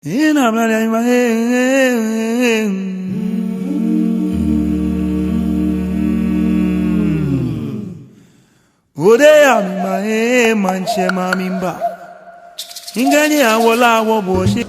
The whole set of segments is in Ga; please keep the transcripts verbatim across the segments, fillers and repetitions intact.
Ina mla ya ima, eh, eh, eh. Ode ya mima, eh, maŋtsɛ ma miba. Ingani awola wo boshi.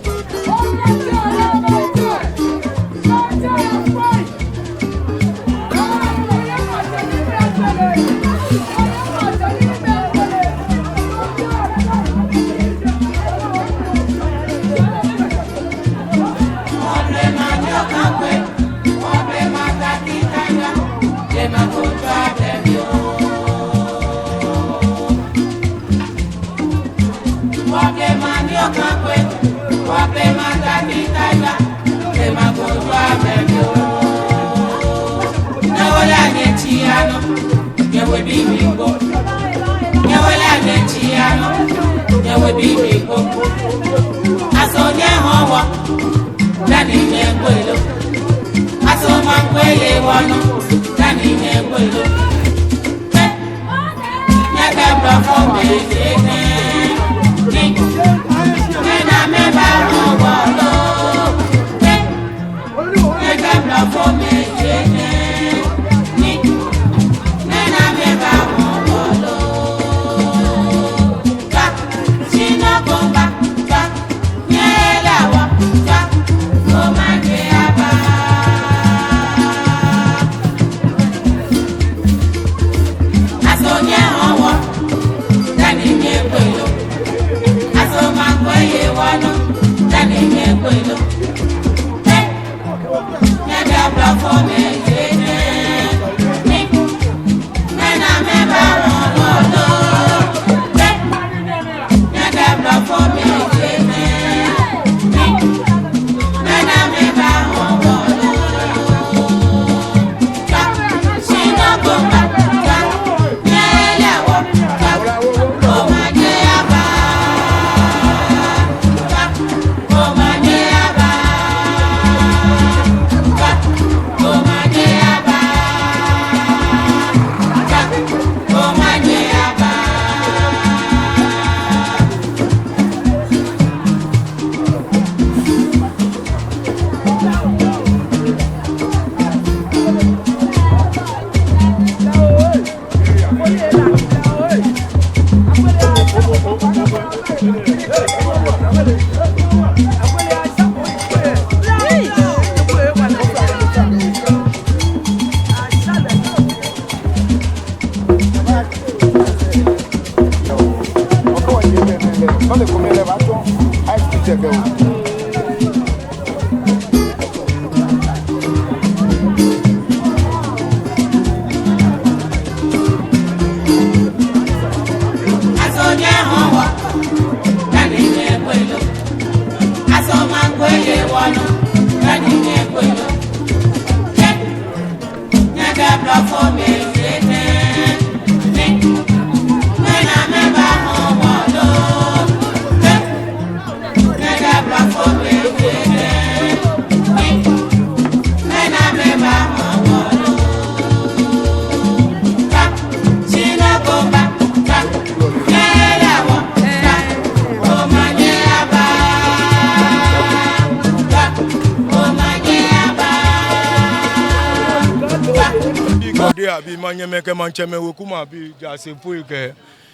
Ode abii, manyɛmɛi kɛ maŋtsɛmɛi, wekumɛi abii, jaasefoi kɛ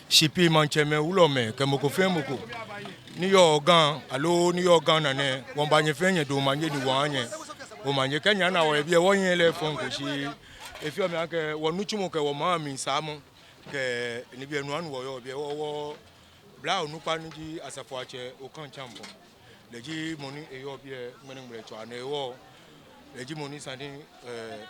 shipi, maŋtsɛmɛi, wulɔmɛi kɛ mɔ ko fɛɛ mɔ ko ni yɔɔ Ga aloo ni yɔɔ Ghana nɛɛ, wɔmiiba nyɛ fɛɛ nyɛdɔŋ omanye ni wɔha nyɛ omanye. Kɛ nyɛna wɔ yɛ biɛ, wɔnyɛɛɛ lɛ efɔŋ ko shi efeɔ mi akɛ wɔnitsumɔ kɛ wɔmaŋ mli saamɔ kɛ nibii nɔŋŋ wɔyɔɔ biɛ. Wɔ, wɔblao onukpa ni ji Asafoatsɛ Okaŋ Champɔn, lɛ ji mɔ ni eyɔɔ biɛ ŋmɛnɛ ŋmɛlɛtswaa nɛɛ hewɔ, lɛ ji mɔ ni sane, eh,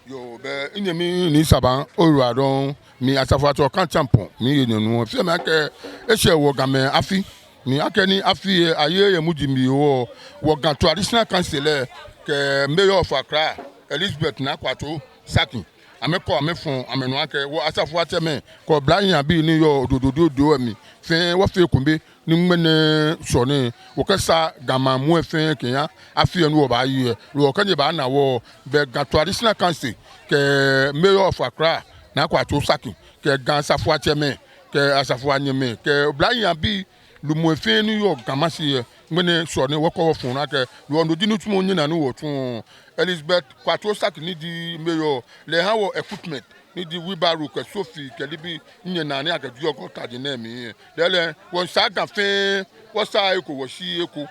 Yoo, bɛ minyɛmi Nii Saban, oyiwaladɔŋŋ. Mi Asafoatsɛ Okaŋ Champɔn, miiye nyɛ nɔ. Efeɔ mi akɛ eshɛ wɔ Gamɛi afi. Ni akɛni afi lɛ aye yɛ muji mli hewɔ, wɔ Ga Traditional Council lɛ kɛ Mayor of Accra, Elizabeth Naa Kwatsoe Sackey, amɛkɔ amɛfɔ̃ amɛnɔ akɛ wɔ asafoatsɛmɛi kɛ oblahii abii ni yɔɔ Odododiodoo lɛ mli fɛɛ, wɔfee ekome ni ŋmɛnɛ sɔŋŋ nɛɛ wɔkɛsaa Ga maŋ muu lɛ fɛɛ kɛha afi lɛ ni wɔbaaye lɛ. Loo kɛ nyɛbana wɔ, bɛ Ga Traditional Council kɛ Mayor of Accra, Naa Kwatsoe Sackey, kɛ Ga asafoatsɛmɛi kɛ asafoanyɛmɛi kɛ oblahii abii lumɛi fɛɛ ni yɔɔ Ga Mashi lɛ, ŋmɛnɛ sɔɔ ni wɔkɔ wɔfɔ̃ naa akɛ, no ji nitsumɔ nyɛnaa ni wɔtsuɔ. Elizabeth Kwatsɔɔ Saki ni ji mayor lɛ ha wɔ equipment, ni ji wheelbarrow kɛ sofi kɛ nibii nyɛnaa ni akɛjuɔ gɔta ji nɛɛ mli lɛ. Lɛɛlɛŋ, wɔmiisaa Ga fɛɛ, wɔsaa eko wɔshi eko.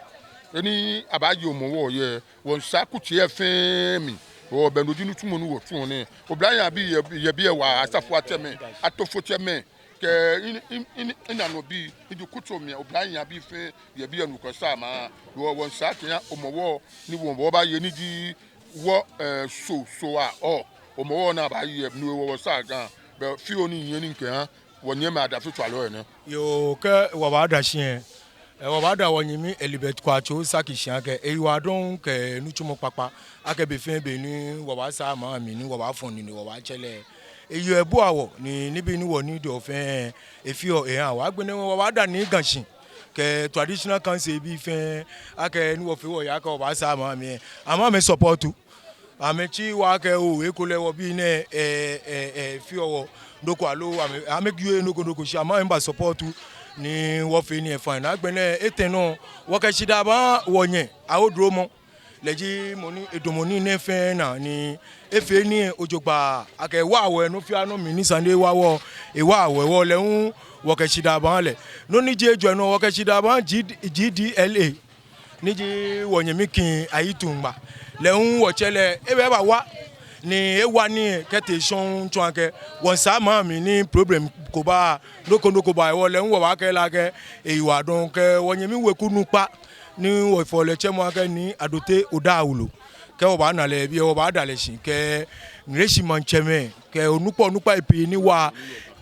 He ni abaaye Hɔmɔwɔ yɛ, wɔmiisaa kutsei lɛ fɛɛ mli. Hewɔ no ji nitsumɔ ni wɔtsuɔ nɛɛ. Oblahii abii yɛ, yɛ biɛ waa, asafoatsɛmɛi, atofotsɛmɛi, kɛ in, in, in, inanɔbii, ni ji kutsoŋ mli oblahii abii fɛɛ yɛ biɛ ni wɔkɛsaa maŋ. Hewɔ wɔmiisaa kɛha Hɔmɔwɔ ni wɔ, wɔbaaye ni ji wɔ, eh, Soo, Soo a, ɔ, Hɔmɔwɔ ni abaaye, no hewɔ wɔsaa Ga. Bɛ fioo ni mihiɛ ni mikɛha wɔnyɛmimɛi adafitswalɔi nɛ. Yoo, kɛ wɔbaada shi lɛ, eh, wɔbaada wɔnyɛmi Elizabeth Kwatsɔɔ Saki shi akɛ eyiwaladɔŋŋ kɛ nitsumɔ kpakpa, akɛ be fɛɛ be ni wɔbaasaa maŋ mli ni wɔbaafɔ̃ nine wɔbaatsɛ lɛ, eyeɔ ebuaa wɔ ni nibii ni wɔniidiɔ fɛɛ efeɔ ehaa wɔ. Agbɛnɛ wɔbaada Nii Ga shi kɛ traditional council bii fɛɛ akɛ ni wɔfee wɔya akɛ wɔbaasaa maŋ mli lɛ, amɛ amɛsupport. Amɛtsi wɔ akɛ oo, ekolɛ wɔbii nɛɛ, eh, eh, eh, feɔ wɔ nɔ ko aloo amɛ, amɛkɛɛ nɔ ko nɔ ko, shi amɛ amɛbasupport ni wɔfee nii lɛ fine. Agbɛnɛ etɛ nɔ, wɔkɛ shidaa baaha wɔnyɛ Awo Dromɔ. Lɛ ji mɔ ni edamɔ nii nɛɛ fɛɛ naa ni efee nii lɛ jogbaŋŋ, akɛ ewa wɔ nɔ fɛɛ nɔ mli ni sane ewa wɔ, ewa wɔ, hewɔ lɛ hu wɔkɛ shidaa baaha lɛ. Nɔ ni ji ejwɛ nɔ, wɔkɛ shidaa baaha G D, G D L A, ni ji wɔnyɛmi King Ayi Tungba. Lɛ hu wɔtsɛ lɛ, ebɛ ebawa ni ewa nii lɛ kɛtee shɔŋŋ tsɔɔ akɛ wɔmiisaa maŋ mli ni problem ko baaa, nɔ ko nɔ ko baaa, hewɔ lɛ hu wɔbaakɛɛ lɛ akɛ eyiwaladɔŋŋ, kɛ wɔnyɛmi weku nukpa ni wɔfɔɔ lɛ tsɛmɔ akɛ Nii Adote Odaawulo. Kɛ wɔbaana lɛ yɛ biɛ, wɔbaada lɛ shi kɛ Ŋleshi maŋtsɛmɛi kɛ onukpa onukpai pii ni wa,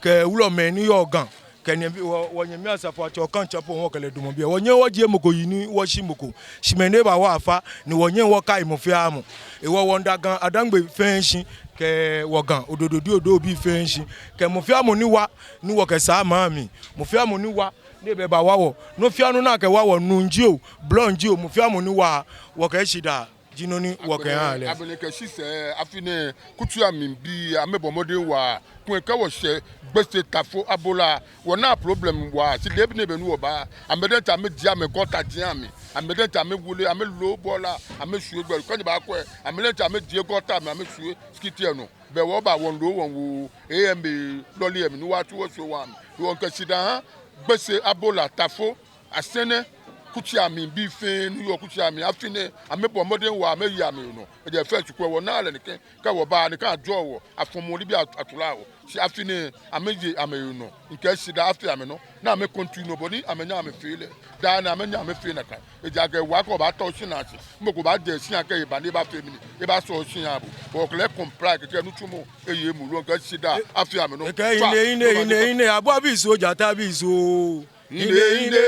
kɛ wulɔmɛi ni yɔɔ Ga, kɛ nyɛmi, wɔ, wɔnyɛmi asafoatsɛ Ɔkantsapɔŋ, wɔkɛ lɛ damɔ biɛ. Wɔnyɛŋ wɔjie mɔ ko yi ni wɔshi mɔ ko, shi mɛi ni bawa afa ni wɔnyɛŋ wɔkai mɔ fɛɛ mɔ. Hewɔ wɔmiida Ga Adaŋbe fɛɛ shi, kɛ wɔ Ga Odododi Odoobii fɛɛ shi, kɛ mɔ fɛɛ mɔ ni wa ni wɔkɛsaa maŋ mli, mɔ fɛɛ mɔ ni wa ni ebɛ ebawa wɔ, nɔ fɛɛ nɔ ni akɛwa wɔ, nuu jio, blɔ jio, mɔ fɛɛ mɔ ni wa, wɔkɛɛ shidaa ji nɔ ni wɔkɛha lɛ. Agbɛnɛ kɛ shisɛɛ, afi nɛɛ, kutsei amli bii amɛbɔ mɔdɛŋ waa. Kulɛ kɛ wɔshɛ Gbese, Tafo, Abola, wɔnaa problem waa. Shi leebi nɛɛ be ni wɔba, amɛ diɛŋtsɛ amɛjie amɛ gɔta jie amɛ. Amɛ diɛŋtsɛ amɛwole, amɛlo bɔla, amɛshwie gbɛ. Kɛ nyɛbakwɛ, amɛ diɛŋtsɛ amɛjie gɔta mli amɛshwie street lɛ nɔ. Bɛ wɔba wɔmiilo wɔmiiwo A M A lɔle lɛ mli ni wɔtsu wɔshwie waa mli. Wɔkɛ shidaa ha Gbese, Abola, Tafo, Asɛrɛ, kutsei amli bii fɛɛ ni yɔɔ kutsei amli, afi nɛɛ amɛbɔ mɔdɛŋ waa, amɛye amɛhe nɔ. Ejaakɛ first kwɛ wɔnaa lɛ nɛkɛ, kɛ wɔba nɛkɛ ajɔɔ wɔ, afɔmɔ nibii at-, atulaa wɔ. Shi afi nɛɛ amɛye amɛhe nɔ. Mikɛɛ shidaa afee amɛnɔ, ni amɛ continue bɔ ni amɛnyɛ amɛfee lɛ. Daa nɛɛ amɛnyɛ amɛfee nakai. Ejaakɛ wɔkɛ obaatɔ shi naa shi, mɔ ko baajɛ shia kɛ eba ni ebafee mɛni, ebasɔ shia bo. Wɔkɛ lɛ comply kɛkɛ nitsumɔ eye emuu. Mikɛɛ shidaa afee amɛnɔ. Ekɛɛ ine, ine, ine, ine, abua bi so, jata bi so. Ine, ine,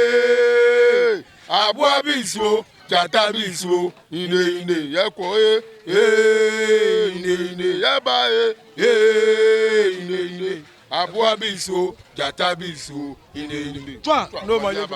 abua bi so, jata bi so. Ine, ine, yɛ ko e, e, ine, ine, yɛ ba e, e, ine, ine, abua bi so, jata bi so. Ine, ine. Tswa, no ma ye.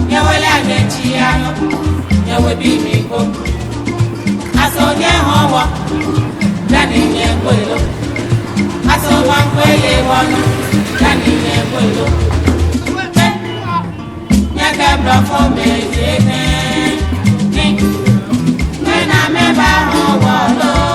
Nyɛwolɛ nyɛtsi anɔ, nyɛwo bi mli kpo. Aso nyɛhɔɔ wɔ, dani nyɛkwɛ lo? Aso maŋ ko eye wɔ nɔ, dani nyɛkwɛ lo? Nyɛkɛ blɔfomɛi je nɛ ni, mɛni amɛbaahɔɔ wɔ lo?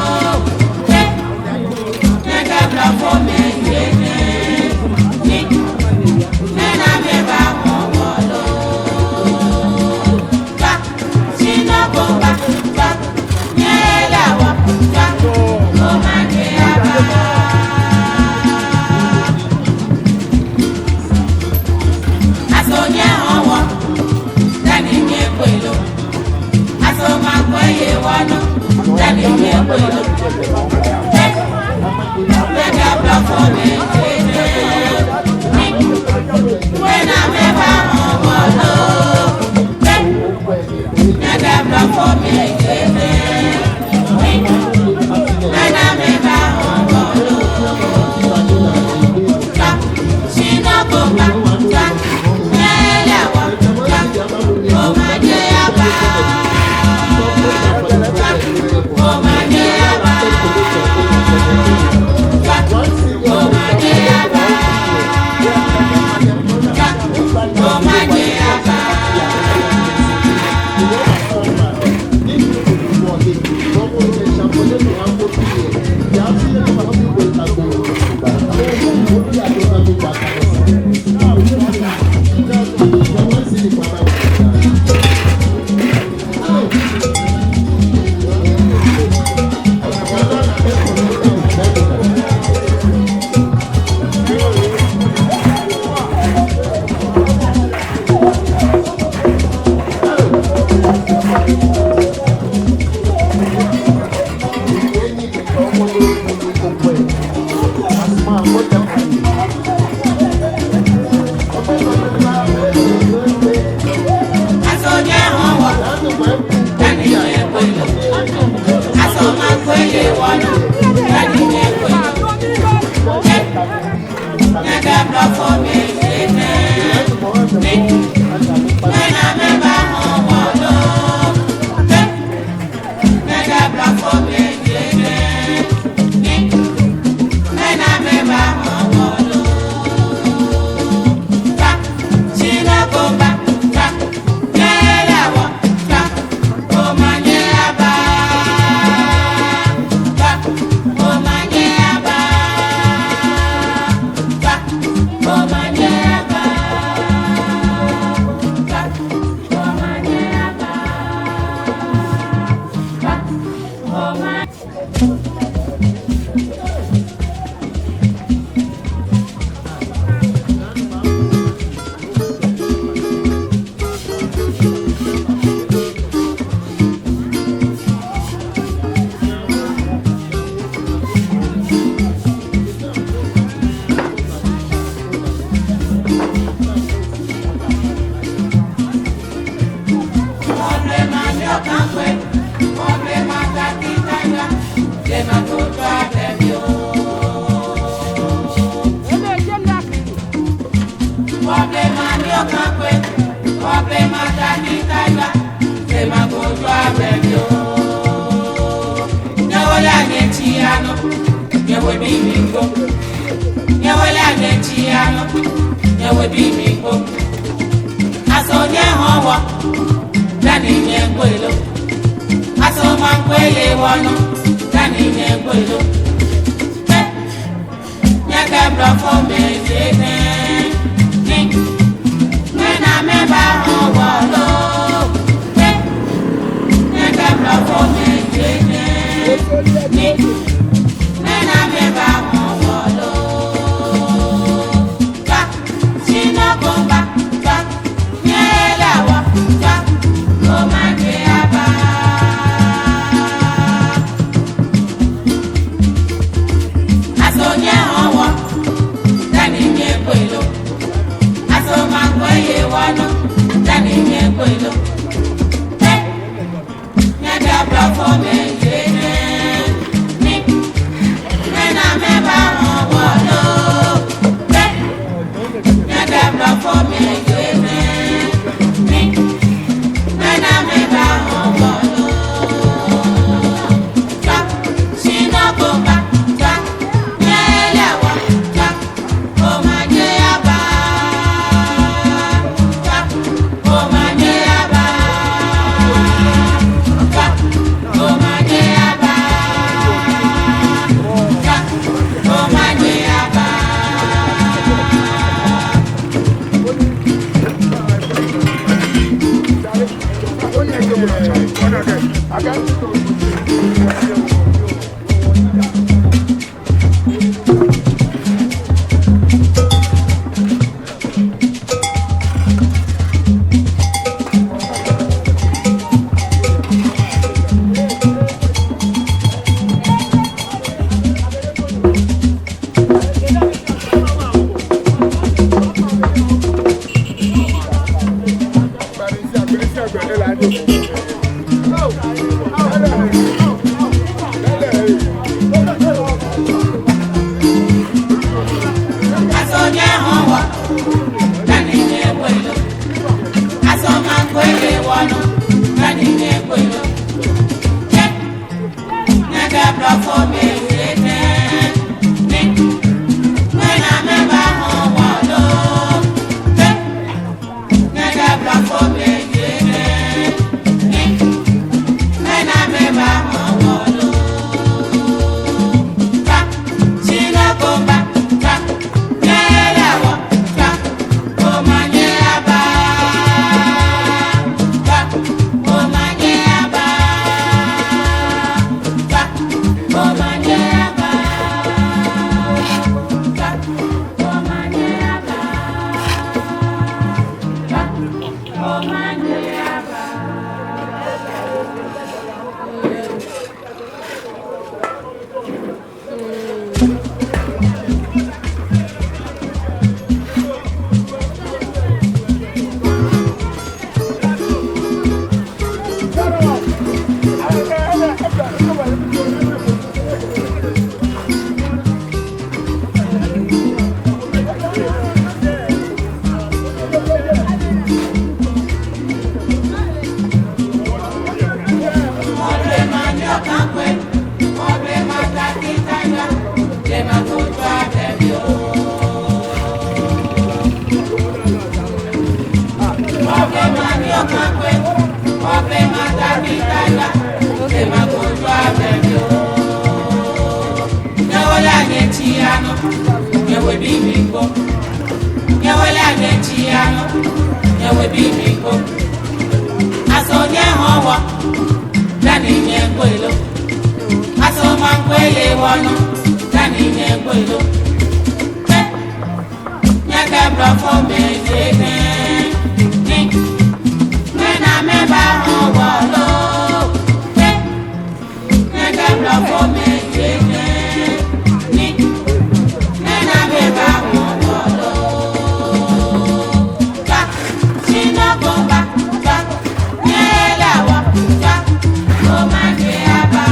Nyɛwebii mli kpo. Aso nyɛhɔɔ wɔ dani nyɛgboi lo? Aso maŋ ko eye wɔnɔ dani nyɛgboi lo? Nyɛkɛ blɔfomɛi je nɛ ni. Mɛni amɛbaahɔɔ wɔ lo? Nyɛkɛ blɔfomɛi je nɛ ni. Mɛni amɛbaahɔɔ wɔ lo? Tswa, shi nɔ ko miiba, tswa, nyɛlɛ wɔ, tswa, omanye aba. Aso nyɛhɔɔ wɔ dani nyɛgboi lo? Aso maŋ ko eye wɔnɔ dani nyɛgboi lo? Hey! Nyɛkɛ blɔfomɛi je nɛ ni. Mɛni amɛbaahɔɔ wɔ lo? Hey! Nyɛkɛ blɔfomɛi je nɛ ni. Mɛni amɛbaahɔɔ wɔ lo? Tswa, shi nɔ ko miiba, tswa, nyɛlɛ wɔ, tswa, omanye aba. Tswa, omanye aba. Tswa, omanye aba. Tswa, omanye aba. Aso nyɛhɔɔ wɔ dani nyɛgboi lo? Aso maŋ ko eye wɔnɔ dani nyɛgboi lo? Nyɛkɛ blɔfomɛi je nɛ ni. Mɛni amɛbaahɔɔ wɔ lo? Nyɛkɛ blɔfomɛi je nɛ ni. Mɛni amɛbaahɔɔ wɔ lo? Tswa, shi nɔ ko miiba, tswa, nyɛlɛ wɔ, tswa, omanye aba. Tswa, omanye aba. Tswa, omanye aba. Tswa, omanye aba. Tswa, omanye aba. Nyɛwolea nyɛtsia nɔ, nyɛwebii mli kpo. Nyɛwolea nyɛtsia nɔ, nyɛwebii mli kpo. Aso nyɛhɔɔ wɔ dani nyɛgboi lo? Aso maŋ ko eye wɔnɔ dani nyɛgboi lo? Hey! Nyɛkɛ blɔfomɛi je nɛ ni. Mɛni amɛbaahɔɔ wɔ lo? Hey! Nyɛkɛ blɔfomɛi je nɛ ni. Mɛni amɛbaahɔɔ wɔ lo? Tswa, shi nɔ ko miiba, tswa, nyɛlɛ wɔ, tswa, omanye aba.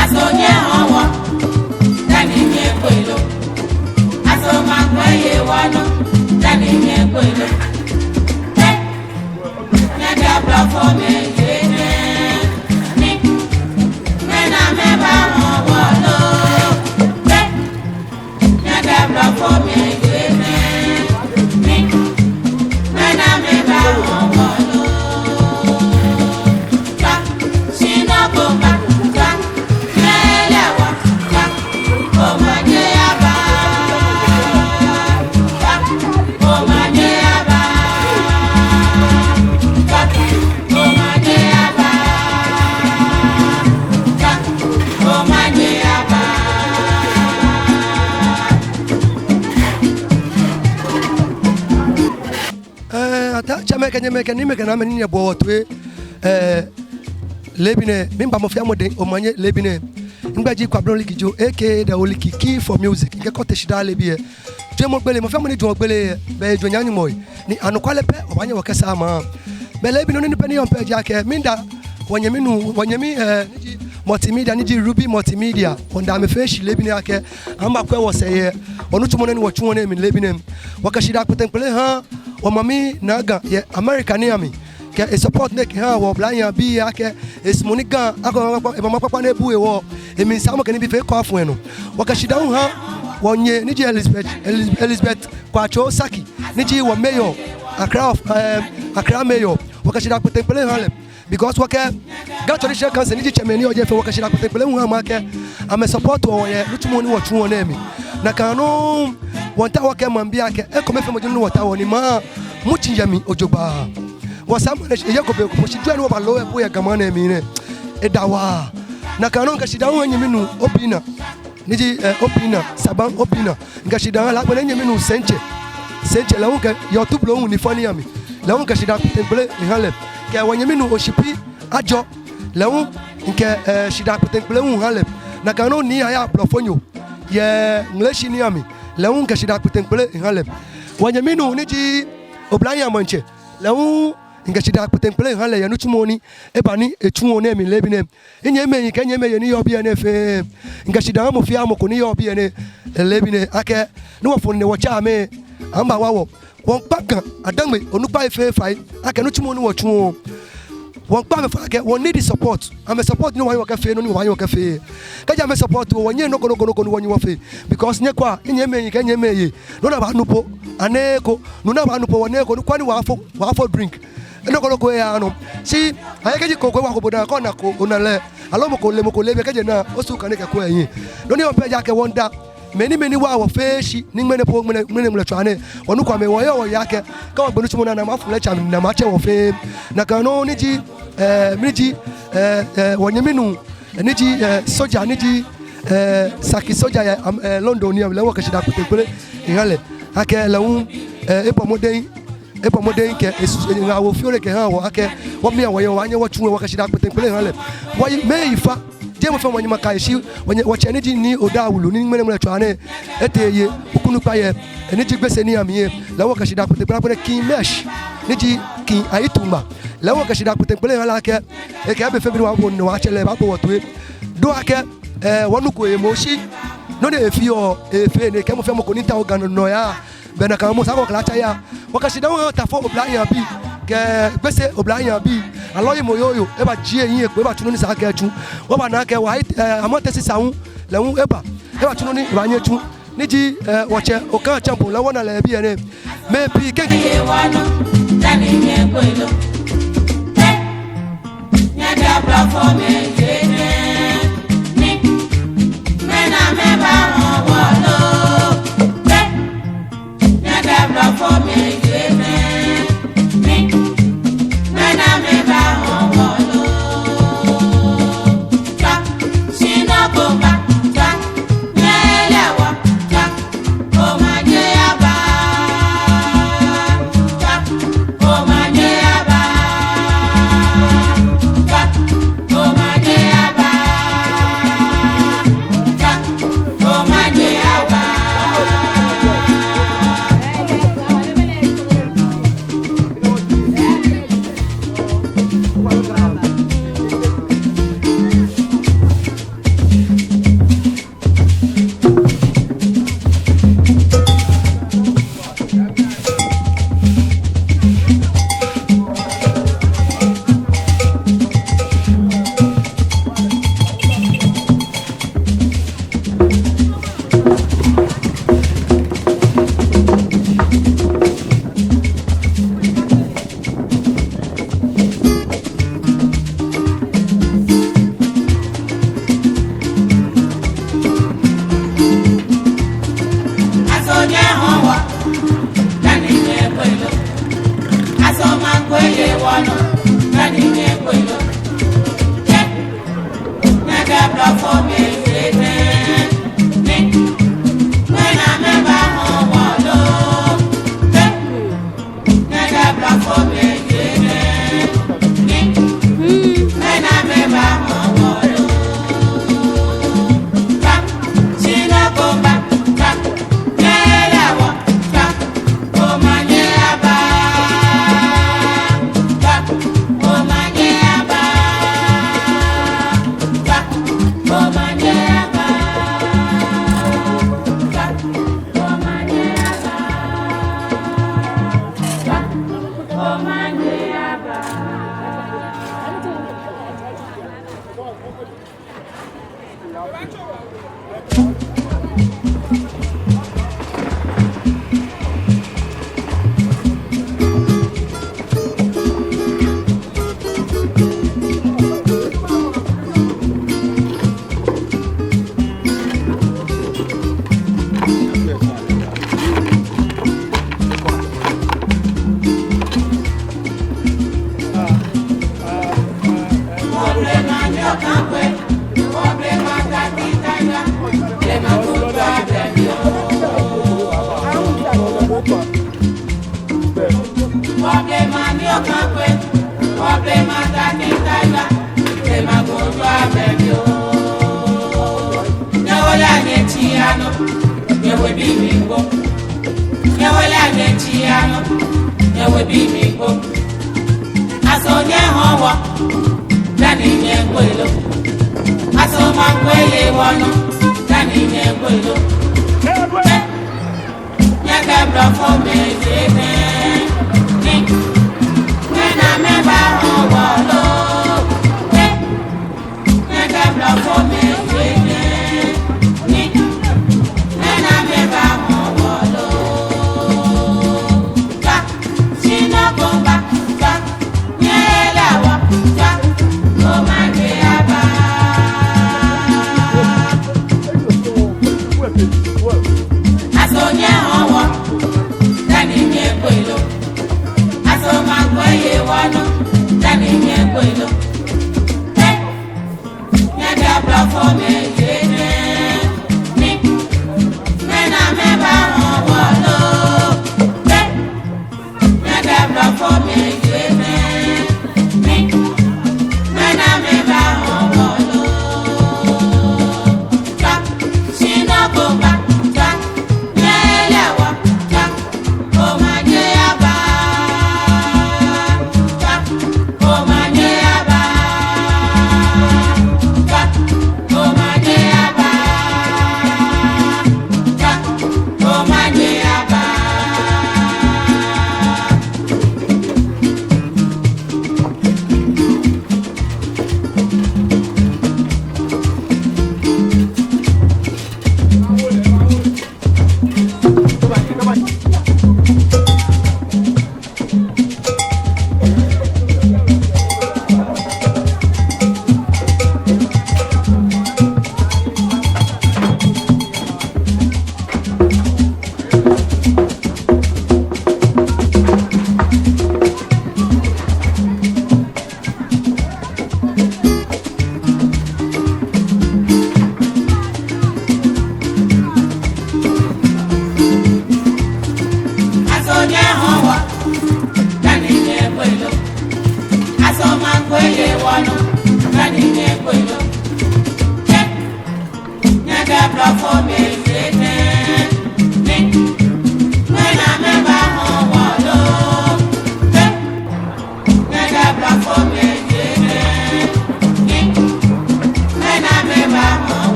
Aso nyɛhɔɔ wɔ Kɛ nyɛmɛi kɛ nyɛmɛi kɛ naamɛi ni nyɛboɔ wɔ toi, eh, leebi nɛɛ, miiba mɔ fɛɛ mɔ dɛŋ, omanye leebi nɛɛ. Migbɛi ji Kwabena Oliki Jo, A K A the Oliki, King for Music. Mikɛkɔ te shidaa leebi lɛ. Jwɛŋmɔ gbele, mɔ fɛɛ mɔ ni jwɛŋɔ gbele lɛ, bɛ ejwɛŋ nyanyimɔ lɛ. Ni anɔkwale pɛ, obaanyɛ wɔkɛsaa maŋ. Bɛ leebi nɔ ni pɛ ni yɔɔ pɛ ji akɛ, miida wɔnyɛmi nuu, wɔnyɛmi, eh, ni ji Multimedia, ni ji Ruby Multimedia. Wɔmiida amɛ fɛɛ shi leebi nɛɛ akɛ, amɛbakwɛ wɔsɛɛ yɛ wɔnitsumɔ nɛɛ ni wɔtsuɔ nɛɛ mli leebi nɛɛ. Wɔkɛ shidaa kpeteŋkpele haa wɔmami Naa Ga yɛ America nii amli. Kɛ e-support ni ekɛhaa wɔ oblahii abii lɛ akɛ esumɔɔ ni Ga akɔ, akɔ, emama kpakpa ni ebue wɔ. Emli saamɔ kɛ nibii fɛɛ kɔ afɔ̃ enɔ. Wɔkɛ shidaa hu haa wɔnyɛ ni ji Elizabeth, Eliz-, Elizabeth Kwatsoo Sackey, ni ji wɔ mayor, Accra of, eh, Accra mayor. Wɔkɛ shidaa kpeteŋkpele haa lɛ. Because wɔkɛ Ga Traditional Council ni ji chairman ni yɔɔ jɛi fɛɛ, wɔkɛ shidaa kpeteŋkpele hu haa amɛ akɛ amɛ-support wɔ yɛ nitsumɔ ni wɔtsuɔ nɛɛ mli. Nakai nɔŋŋ wɔmiitao wɔkɛɛ maŋbii akɛ ekomefeemɔ ji nɔ ni wɔtaoɔ ni maŋ mu tsi yɛ mli jogbaŋŋ. Wɔsaamɔ nɛɛ shi eye ko be ko po shi jwɛi ni wɔbalo ebo yɛ Ga maŋ nɛɛ mli nɛɛ, eda waa. Nakai nɔŋŋ mikɛ shidaa hu haa nyɛmi nuu Obinna, ni ji, eh, Obinna, Saban Obinna. Mikɛ shidaa haa lɛ. Agbɛnɛ nyɛmi nuu Sɛntsɛ. Sɛntsɛ lɛ hu mikɛ, yɛ Otublohum nifan nii amli. Lɛ hu mikɛ shidaa kpeteŋkpele miiha lɛ. Kɛ wɔnyɛmi nuu Oshipi Ajɔ. Lɛ hu mikɛ, eh, shidaa kpeteŋkpele hu miiha lɛ. Nakai nɔŋŋ Nii Ayaa Blɔfonyo yɛ Ŋleshi nii amli. Lɛ hu mikɛ shidaa kpeteŋkpele miiha lɛ. Wɔnyɛmi nuu ni ji Oblahii Amaŋtsɛ. Lɛ hu mikɛ shidaa kpeteŋkpele miiha lɛ yɛ nitsumɔ ni eba ni etsuɔ nɛɛ mli leebi nɛɛ. Minyɛmimɛi kɛ minyɛmimɛi yei ni yɔɔ biɛ nɛɛ fɛɛ, mikɛ shidaa haa mɔ fɛɛ mɔ ko ni yɔɔ biɛ nɛɛ leebi nɛɛ akɛ, ni wɔfɔ̃ nine wɔtsɛ amɛ, amɛbawa wɔ. Wɔmiikpa Ga Adaŋme onukpai fɛɛ fai akɛ nitsumɔ ni wɔtsuɔ, wɔmiikpa amɛ fai akɛ wɔ-need support. Amɛ-support ni wɔbaanyɛ wɔkɛfee nɔ ni wɔbaanyɛ wɔkɛfee. Kɛji amɛ-support wɔ, wɔnyɛŋ nɔ ko nɔ ko nɔ ko ni wɔnyɛŋ wɔfee. Because nyɛkwɛa, minyɛmimɛi kɛ minyɛmimɛi yei, nuu ni abaanu po, anɛ ko, nuu ni abaanu po, wɔnɛ ko, nuu kwraa ni wɔbaafo, wɔbaafo drink. Nɔ ko nɔ ko eyaaa nɔ. Shi ayɛ kɛji kookoo ewa ko bo dã, kɛ ona ko, ona lɛ. Aloo mɔ ko le, mɔ ko le, bɛ kɛji ena, osu kane kɛ ko eyi. Nɔ ni yɔɔ pɛ ji akɛ wɔmiida mɛi ni, mɛi ni waa wɔ fɛɛ shi, ni ŋmɛnɛ po, ŋmɛnɛ, ŋmɛnɛ ŋmɛlɛtswaa nɛɛ, wɔnuɔ amɛ, wɔyɔɔ wɔyeɔ akɛ, kɛ wɔgbe nitsumɔ nɛɛ naa, amɛfɔ̃ lɛ tsa mli ni amɛtsɛ wɔ fɛɛ. Nakai nɔŋŋ ni ji, eh, mi ni ji, eh, eh, wɔnyɛmi nuu, eh, ni ji, eh, soja, ni ji, eh, Sackey soja yɛ, am, eh, London nii amli, lɛ hu wɔkɛ shidaa kpeteŋkpele miiha lɛ. Akɛ lɛ hu, eh, ebɔ mɔdɛŋ, ebɔ mɔdɛŋ kɛ esu, eŋaawoo fioo ni ekɛha wɔ akɛ wɔmia wɔyeɔ, wɔbaanyɛ wɔtsu, wɔkɛ shidaa kpeteŋkpele miiha lɛ. Wɔyimɛi yi fa, jeee mɔ fɛɛ mɔ ni makai shi, wɔnyɛ, wɔtsɛ ni ji Nii Odaawulu ni ŋmɛnɛ ŋmɛlɛtswaa nɛɛ etee yɛ onukpa yɛ, eh, ni ji Gbese nii amli lɛ. Lɛ hu wɔkɛ shidaa kpeteŋkpele, agbɛnɛ King Mesh, ni ji King Ayi Tungba. Lɛ hu wɔkɛ shidaa kpeteŋkpele miiha lɛ akɛ, ekɛ be fɛɛ be ni wɔbaabo nine wɔtsɛ lɛ, ebaabo wɔ toi. Dɔ akɛ, eh, wɔnuko yɛ mɔ shi, nɔ ni efeɔ, efee nɛkɛ, mɔ fɛɛ mɔ ko ni taoɔ Ga nɔyaa. Bɛ nakai mɔ sa ko kla tsa ya. Wɔkɛ shidaa hu haa Tafo oblahii abii kɛ Gbese oblahii abii. Aloo yɛ mɔ yoo yoo, ebajie ehiɛ kpo, ebatsu nɔ ni sa akɛ etsu. Wɔbana akɛ wɔ, eh, Amaa Teshie sa hu, lɛ hu eba, ebatsu nɔ ni ebaanyɛ etsu. Ni ji, eh, wɔtsɛ Okai Acheampong, lɛ hu wɔna lɛ yɛ biɛ nɛɛ. Mɛi pii kɛ Nyɛwebii mikpɔ, nyɛwebii mikpɔ. Aso nyɛhɔɔ wɔ, dani nyɛgbe lo? Aso maŋ ko ye wɔ nɔ, dani nyɛgbe lo? Nyɛkɛ blɔfomɛi je nɛ ni, mɛni amɛbaahɔɔ wɔ lo?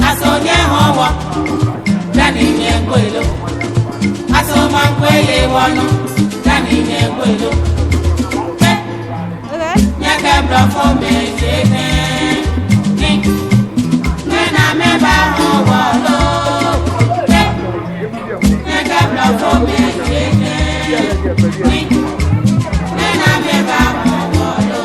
Aso nyɛhɔɔ wɔ dani nyɛgbo lo? Aso maŋ ko eye wɔ nɔ dani nyɛgbo lo? Nyɛkɛ blɔfomɛi je nɛ ni mɛnaa mɛbahɔɔ wɔ lo? Nyɛkɛ blɔfomɛi je nɛ ni mɛnaa mɛbahɔɔ wɔ lo?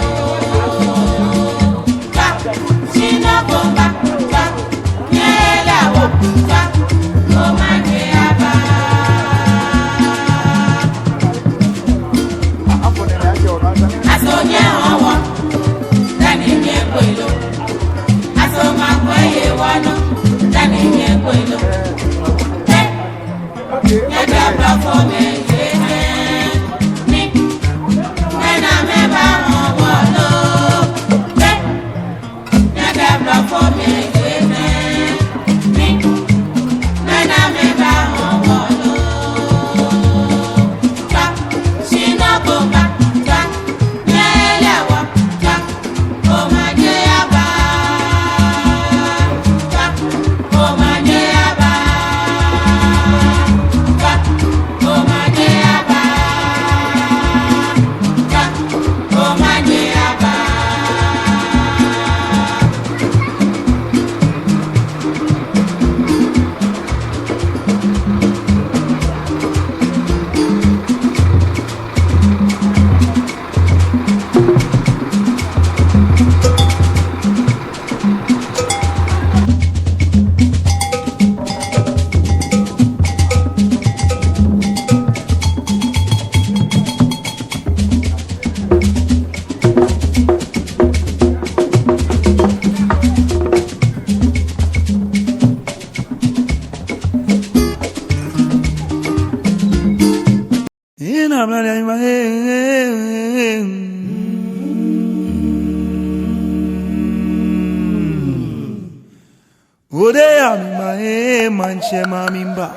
Ode ya mi ma, eh, maŋtsɛ ma mi mba.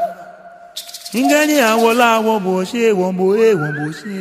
Ŋkɛɛ ni awola wɔ bo shi, wɔ bo, eh, wɔ bo shi.